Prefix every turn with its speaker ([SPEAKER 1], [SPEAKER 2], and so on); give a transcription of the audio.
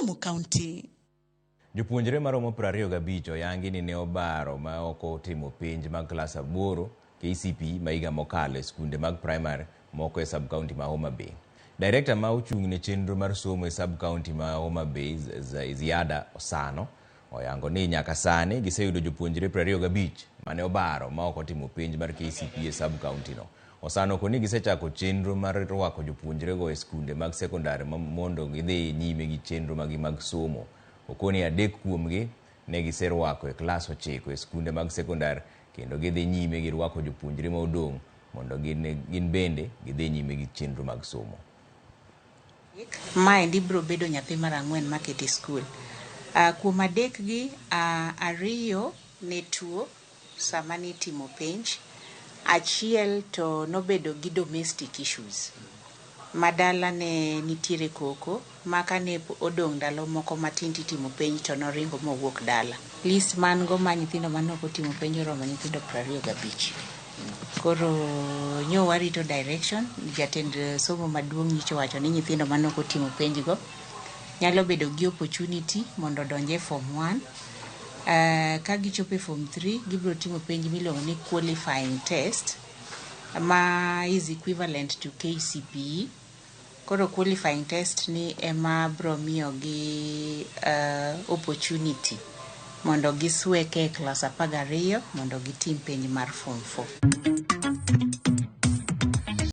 [SPEAKER 1] Kisumu County.
[SPEAKER 2] Jopuonjre maromo 25 oyangi ni ne obaro ma ok otimo penj mag klas 8 KCPE ma higa mokalo e skunde mag primary moko e sub-county ma Homa Bay. Director ma ochung' ne chenro mar somo e sub-county ma Homa Bay, Ziada Osano, oyango ni nyaka sani giseyudo jopuonjre 25 mane obaro ma ok otimo penj mar KCPE e sub-county no. Osano koni gisechako chenro mar rwako jopuonjrego e skunde mag sekondari mondo gidhi nyime gi chenro magi mag somo. Okoni 3 kuomgi ne giserwako e klas 9 e skunde mag sekondar kendo gidhi nyime gi rwako jopuonjre ma odong' mondo gin bende gidhi nyime gi chenro mag somo.
[SPEAKER 3] Maendi biro bedo nyathi mar 4 makete skul. Kuom 3 gi, 2 ne tuo sama nitimo penj, 1 to nobedo gi domestic issues. Madala ne nitiere koko ma kane odong' ndalo moko matin titimo penj to noringo mowuok dala. List man go ma nyithindo mane ok otimo penj oromo nyithindo 25. Koro nyo warito direction, jatend somo maduong' nyicho wacho ni nyithindo mane ok otimo penj go nyalo bedo gi opportunity mondo odonj e form 1. Ka gichopo e form 3 gibiro timo penj miluongo ni qualifying test ma is equivalent to KCPE. Koro qualifying test ni ema biro miyo gi opportunity mondo gisweke e klas 12 mondo gitim penj mar form 4.